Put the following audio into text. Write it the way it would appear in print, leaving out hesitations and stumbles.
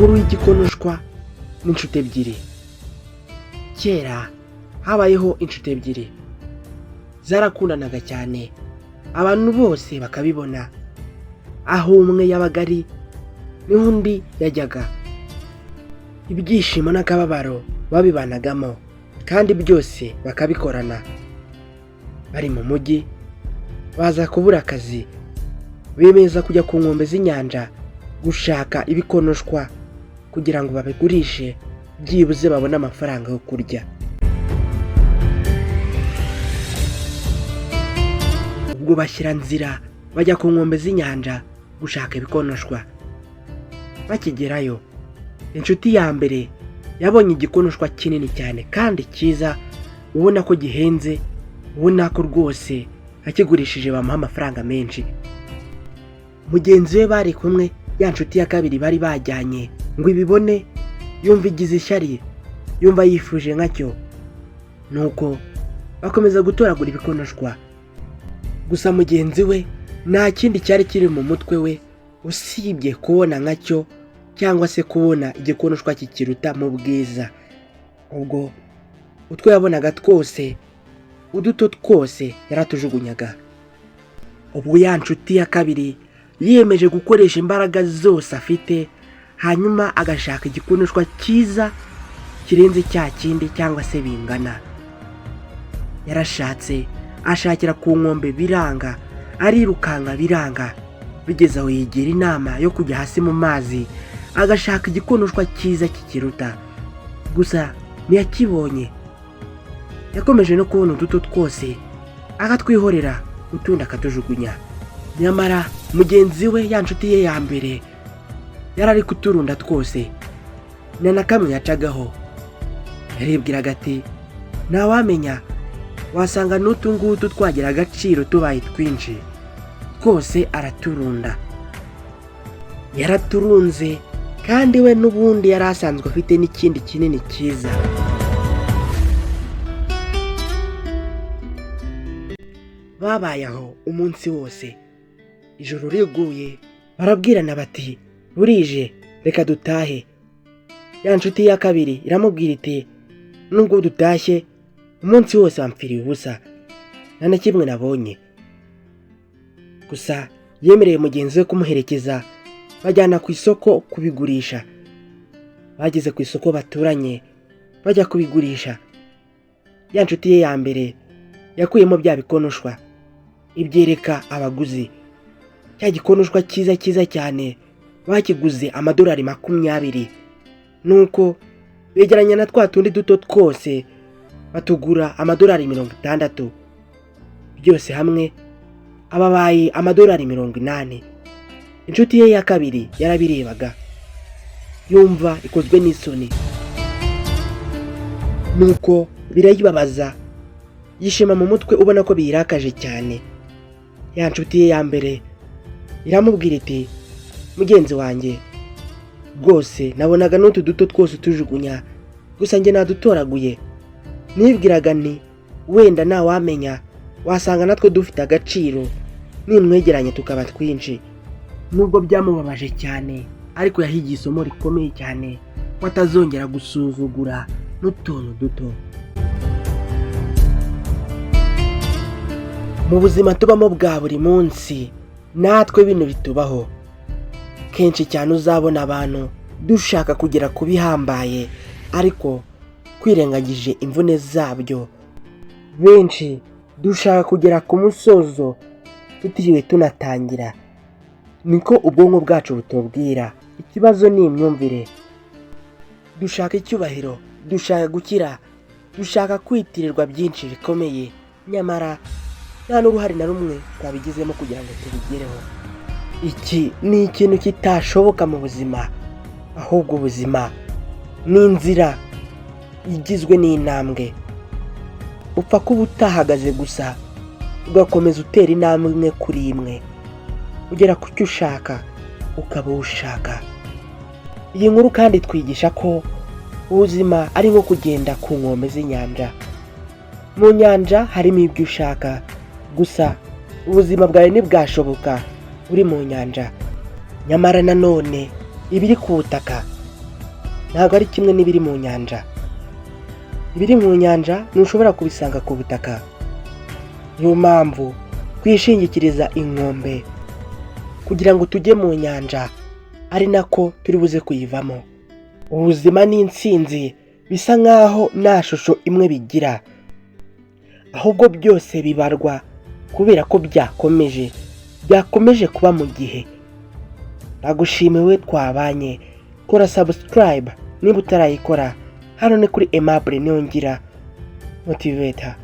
Inkuru y'igikonoshwa n'inshuti ebyiri. Kera habayeho inshuti ebyiri zarakundanaga cyane, abantu bose bakabibona. Aho umwe yabaga ari niho undi yajyaga. Ibyishimo n'akababaro babibanagamo kandi byose bakabikorana. Bari mu mujyi baza kubura akazi, bemeza kujya ku nkombe z'inyanja gushaka ibikonoshwa kugira ngo babigurishe, byibuze babone amafaranga yo kurya. Ubwo bashyira nzira bajya ku nkombe z'inyanja gushaka ibikonoshwa. Bakigerayo, inshuti ya mbere yabonye igikonoshwa kinini cyane kandi cyiza, ubona ko gihenze, ubona ko rwose akigurishije bamuha amafaranga menshi. Mugenzi we bari kumwe, ya nshuti ya kabiri bari bajyanye, ngo ibibone yumva igize ishyari, yumva yifuje nkacyo. Nuko bakomeza gutoragura ibikonoshwa. Gusa mugenzi we nta kindi cyari kiri mu mutwe we usibye kubona nkacyo cyangwa se kubona igikonoshwa kikiruta mu bwiza. Ubwo utwo yabonaga twose, uduto twose, yaratujugunyaga. Ubwo ya nshuti ya kabiri yiyemeje gukoresha imbaraga zose afite, hanyuma agashaka igikonoshwa cyiza kirenze cya kindi cyangwa se bingana. Yarashatse, ashakira ku nkombe biranga, arirukanka biranga, bigeze aho yigira inama yo kujya hasi mu mazi agashaka igikonoshwa cyiza kikiruta. Gusa ntiyakibonye. Yakomeje no kubona uduto twose akatwihorera, utundi akatujugunya. Nyamara mugenzi we, ya nshuti ye ya mbere, yari ari kuturunda twose, nta na kamwe yacagaho. Yaribwiraga ati: "Ntawamenya, wasanga n'utu ngutu twagira agaciro tubaye twinshi." Twose araturunda. Yaraturunze, kandi we n'ubundi yari asanzwe afite n'ikindi kinini cyiza. Babaye aho umunsi wose. Ijoro riguye barabwirana bati: "Burije, reka dutahe." Ya nshuti ya kabiri iramubwira iti: "Nubwo dutashye, umunsi wose wampfiriye ubusa, nta na kimwe nabonye." Gusa yemereye mugenzi we kumuherekeza, bajyana ku isoko kubigurisha. Bageze ku isoko baturanye bajya kubigurisha. Ya nshuti ye ya mbere yakuyemo bya bikonoshwa, ibyereka abaguzi. Cya gikonoshwa cyiza cyiza cyane bakiguze amadolari 20, nuko begeranya na twa tundi duto twose batugura amadolari 60. Byose hamwe ababaye amadolari 80. Inshuti ye ya kabiri yarabirebaga yumva ikozwe n'isoni, nuko birayibabaza, yishima mu mutwe, ubona ko biyirakaje cyane. Ya nshuti ye ya mbere iramubwira iti: "Mugenzi wanjye, rwose nabonaga n'utu duto twose utujugunya, gusa njye nadutoraguye. Nibwiraga nti wenda ntawamenya, wasanga natwo dufite agaciro nimwegeranye tukaba twinshi." Nubwo byamubabaje cyane, ariko yahigiye isomo rikomeye cyane ko atazongera gusuzugura n'utuntu duto. Mu buzima tubamo bwa buri munsi, natwe bino bitubaho kenshi cyane. Uzabona abantu dushaka kugera ku bihambaye ariko twirengagije imvune zabyo. Benshi dushaka kugera ku musozo tutiriwe tunatangira, niko ubwonko bwacu butubwira. Ikibazo ni imyumvire. Dushaka icyubahiro, dushaka gukira, dushaka kwitirirwa byinshi bikomeye, nyamara nta n'uruhare na rumwe twabigizemo kugira ngo tubigereho. Iki ni ikintu kitashoboka mu buzima, ahubwo ubuzima ni inzira igizwe n'intambwe. Upfa kuba utahagaze gusa, ugakomeza utera intambwe imwe kuri imwe, ugera ku cyo ushaka, ukaba uwo ushaka. Iyi nkuru kandi twigisha ko ubuzima ari nko kugenda ku nkombe z'inyanja. Mu nyanja harimo ibyo ushaka, gusa ubuzima bwawe ntibwashoboka uri mu nyanja. Nyamara nanone ibiri ku butaka ntabwo ari kimwe n'ibiri mu nyanja. Ibiri mu nyanja ntushobora kubisanga ku butaka. Niyo mpamvu twishingikiriza inkombe kugira ngo tujye mu nyanja, ari nako turi buze kuyivamo. Ubuzima n'intsinzi bisa nk'aho nta shusho imwe bigira, ahubwo byose bibarwa kubera ko byakomeje kuba mu gihe. Ndagushimiwe twabanye. Kora subscribe niba utarayikora. Hano ni kuri Aimable Niyongira Motivator.